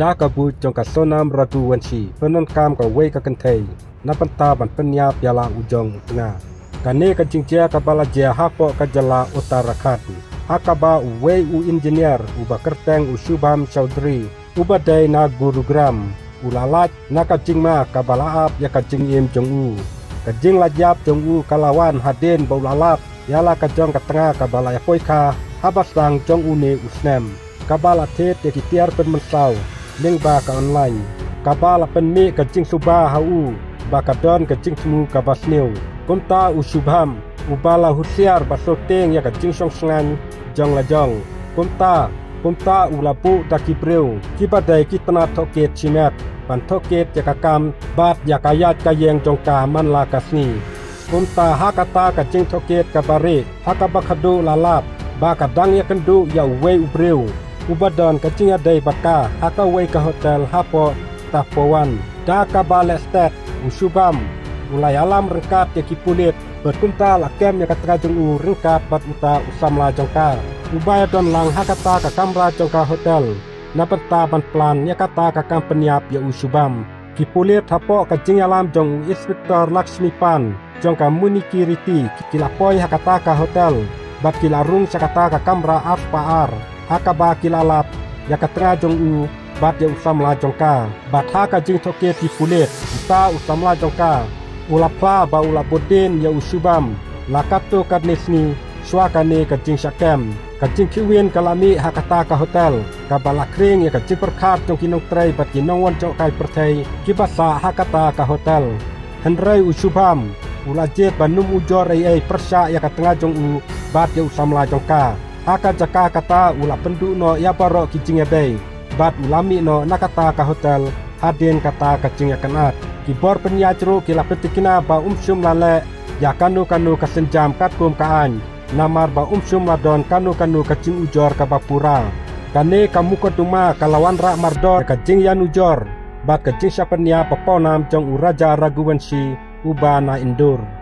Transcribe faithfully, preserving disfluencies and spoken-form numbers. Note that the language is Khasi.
Da ka buit jong ka Sonam Raghuvanshi, pyndonkam kawei ka kynthei na bynta ban pynïap ïa la u jong u tnga. Kane ka jingjia kaba la jia hapoh ka jylla Uttarakhand, ha kaba uwei u engineer uba kyrteng u Shubham Chaudhary, uba dei na Gurugram, u la lait na ka jingma kaba la ap ïa ka jingim jong u. Ka jinglait ïap jong u ka la wan hadien ba u la lap ïa la ka jong ka tnga kaba la ïapoikha haba sdang jong une u snem, kaba la thied ïa ki tiar pynmynsaw lyngba ka online, kaba la pynmih ka jingsuba ha u ba ka don ka jingthmu kaba sniew. Kumta u Shubham, uba la husiar bad sngewtieng ïa ka jingshong shngaiñ jong la jong, kumta, kumta u la buh da ki briew kiba dei ki tnat tohkit shimet ban tohkit ïa ka kam bad ïa ka ïaid ka ïeng jong ka man la ka sngi. Kumta ha kata ka jingtohkit kaba rieh, ha kaba khadduh la lap ba ka dang ïakynduh ïa uwei u briew uba don ka jingïadei bad ka ha kawei ka hotel hapoh Tapovan. Da kaba leh stet, u Shubham u la ïalam ryngkat ïa ki pulit, bad kumta la kem ïa ka tnga jong u ryngkat bad uta u samla jong ka, uba ïadon lang ha kata ka kamra jong ka hotel na bynta ban plan ïa kata ka kam pynïap ïa u Shubham. Ki pulit hapoh ka jingïalam jong u Inspector Lakshmipan jong ka Munikirti, ki la poi ha kata ka hotel bad ki la rung sha kata ka kamra ar spah ar, ha kaba ki la lap ïa ka tnga jong u bad ïa u samla jong ka. Bad ha ka jingtohkit ki pulit, uta u samla jong ka u la phla ba u la bud dien ïa u Shubham la katto katne sngi shuwa kane ka jingshah kem. Ka jingkhih win ka la mih ha kata ka hotel, kaba la khring ïa ka jingpyrkhat jong ki nongtrei bad ki nongwan jngohkai pyrthei kiba sah ha kata ka hotel. Hynrei u Shubham u la jied ban ym ujor ei ei pyrshah ïa ka tnga jong u bad ïa u samla jong ka. Ha ka jaka kata u la pynduh noh ïa baroh ki jingïadei bad u la mih noh na kata ka hotel hadien kata ka jingïakynad. Ki bor pynïaid ruh ki la pyntikna ba um shym la leh ïa kano kano ka sienjam katkum ka aiñ, namar ba um shym la don kano kano ka jingujor kaba pura. Kane ka mukotduma ka la wanrah mardor ïa ka jingïanujor bad ka jingshah pynïap ba pawnam jong u Raja Raghuvanshi uba na Indore.